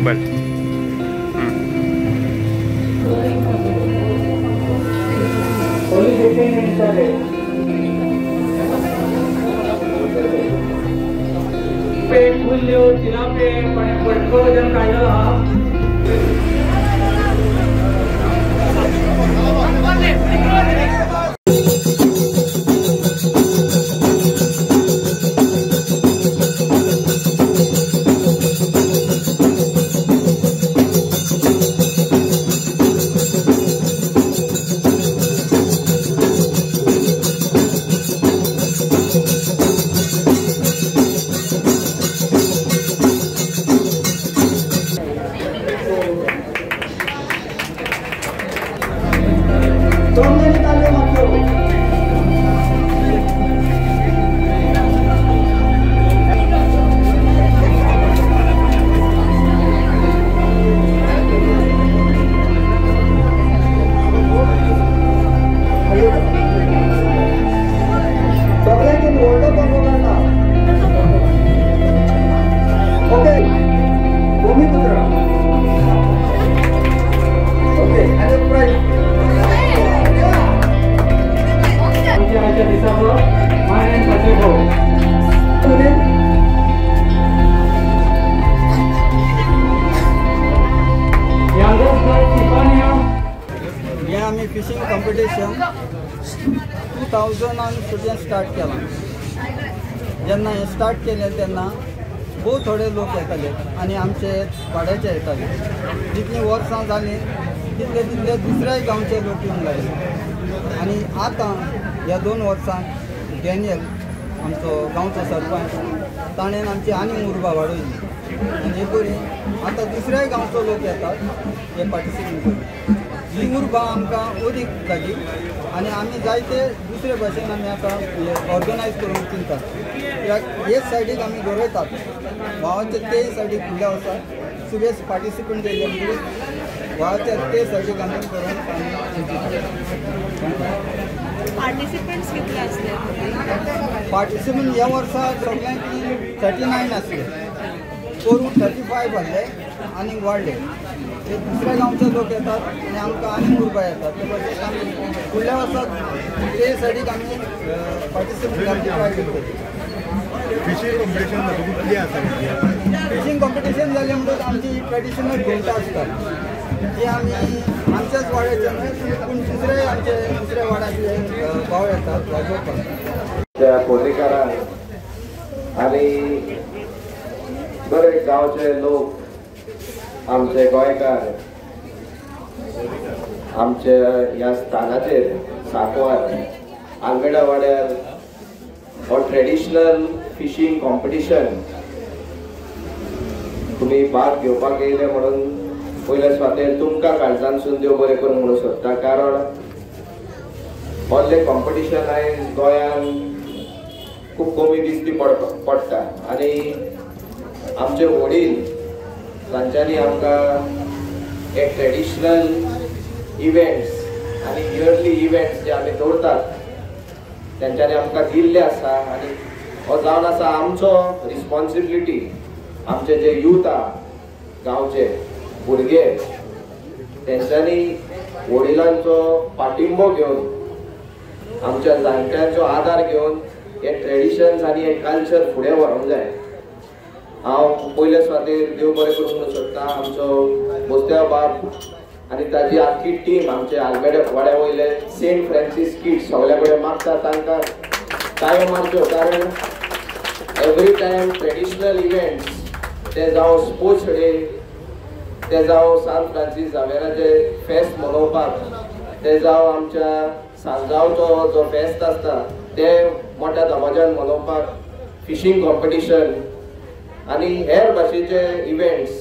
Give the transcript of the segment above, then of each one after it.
बरें. कुल्ल्यो चिलापे पटको काडलेलो आहा. आमी फिशींग कॉम्पिटिशन 2000 स्टार्ट केलां. जेन्ना हें स्टार्ट केलें तेन्ना भोव थोडे लोक येताले आनी आमचे वाड्याचे येताले. जितलीं वर्सां जालीं तितले तितले दुसऱ्याय गांवचे लोक येवंक लागले आनी आतां ह्या 2 वर्सांक डॅनियल आमचो गांवचो सरपंच ताणें आमची आनी उर्बा वाडयली आनी हे बरी आतां दुसऱ्याय गांवचो लोक येतात हे पार्टिसिपेट करून. ही उर्बा आमकां अदीक जाली आनी आमी जायते दुसरे भाशेन आमी आतां ऑर्गनायज करूंक चिंतात. कित्याक हेच सायडीक आमी गरयतात, गांवाचे ते सायडीक फुडल्या वर्सा सगळे पार्टिसिपंट येयले म्हणटकूच गांवाच्या ते सायडीक आमी करून आमी चिंततात. पार्टिसिपंट्स कितले आसले? पार्टिसिपंट ह्या वर्सा सगळ्यांक 39 आसले, पोरूं 35 आसले आनी वाडले. ते दुसऱ्या गांवचे लोक येतात आनी आमकां आनी उर्बा येतात. ते भाशेन आमी फुडल्या वर्सा ते सायडीक आमी पार्टिसिपंट ट्राय करतले. फिशींग कॉम्पिटिशन कितें आसा? फिशींग कॉम्पिटिशन जालें म्हणटकच आमची ट्रेडिशनल घुमटां आसतात ती आमी आमच्याच वाड्याचे न्हय पूण दुसरे आमचे दुसऱ्या वाड्याचे भाव येतात वाजोवपाक. त्या कोटेकारांक आनी बरे गांवचे लोक, आमचे गोंयकार आमच्या ह्या स्थानाचेर सांकवार आल्मेडा वाड्यार हो ट्रेडिशनल फिशींग कॉम्पिटिशन तुमी भाग घेवपाक येयले म्हणून पयल्या सुवातेर तुमकां काळजानसून देव बरें करूं म्हणूंक सोदता. कारण असलें कॉम्पिटिशन आयज गोंयान खूब कमी दिसती पडटा आनी आमचे वडील तांच्यांनी आमकां हे ट्रेडिशनल इव्हेंट्स आनी इयरली इव्हेंट्स जे आमी दवरतात तेंच्यांनी आमकां दिल्ले आसा आनी हो जावन आसा आमचो रिस्पॉन्सिबिलिटी. आमचे जे यूथ आहा गांवचे भुरगे तेंच्यांनी वडिलांचो पाठिंबो घेवन आमच्या जाणट्यांचो आदार घेवन हे ट्रेडिशन्स आनी हे कल्चर फुडें व्हरूंक जाय. हांव पयल्या सुवातेर देव बरें करूं म्हणूंक सोदता आमचो बोस्त्यांव बाब आनी ताजी आख्खी टीम आमचे आल्मेडा वाड्या वयले सेंट फ्रांसीस किड्स सगल्या कडेन मागता तांकां टायो मारच्यो. कारण एवरी टायम ट्रेडिशनल इव्हेंट्स ते जावं स्पोर्ट्स डे, ते जावं सान फ्रांसीस झावेराचे फेस्त मनोवपाक, ते जावं आमच्या सांजावचो जो फेस्त आसता ते मोठ्या दबाज्यान मनोवपाक, फिशींग कॉम्पिटिशन आनी हेर भाशेचे इव्हेंट्स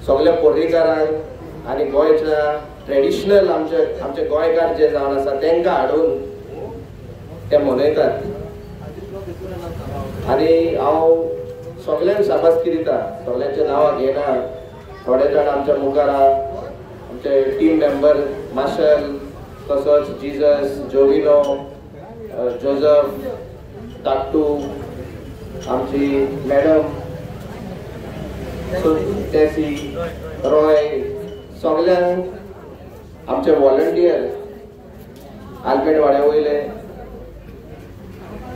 सगल्या पर्रीकारांक आनी गोंयच्या ट्रेडिशनल आमचे आमचे गोंयकार जे जावन आसा तांकां हाडून ते मनयतात. आनी हांव सगल्यांक शाबासकी दिता, सगल्यांच्या नांवां घेना, थोडे जाण आमच्या मुखार आहा, आमचे टीम मेंबर मार्शल, तसोच जीजस, जोविनो, जोजफ, टाकटू, आमची मॅडम टॅसी रॉय सगल्यांक आमचे वॉलंटियर आल्मेड वाड्या वयले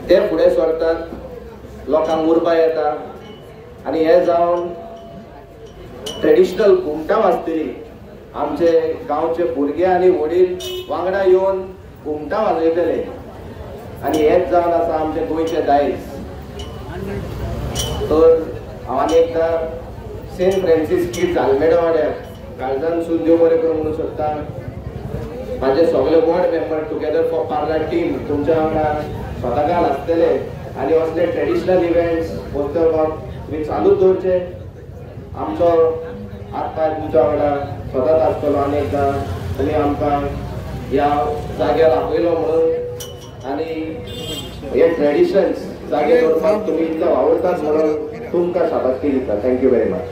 ते फुडें सरतात, लोकांक उर्बा येता आनी हे जावन ट्रेडिशनल घुमटां वाजतली. आमचे गांवचे भुरगे आनी वडील वांगडा येवन घुमटां वाजयतले आनी हेच जावन आसा आमचे गोंयचे दायज. तर हांव आनी एकदां सेंट फ्रांसीस किड्स आल्मेडा वाड्यार काळजानसून देव बरें करूं म्हणूंक सोदता. म्हाजे सगळे ward member together for Parla team तुमच्या वांगडा सदांकाळ आसतले आनी असले ट्रेडिशनल इव्हेंट्स उत्सव तुमी चालूच दवरचे. आमचो हात पांय तुमच्या वांगडा सदांच आसतलो. आनी एकदां तुमी आमकां ह्या जाग्यार आपयलो म्हणून आनी हे ट्रेडिशन्स जागे दवरपाक तुमी इतले वावुरतात म्हणून तुमकां शाबासकी दिता. Thank you very much.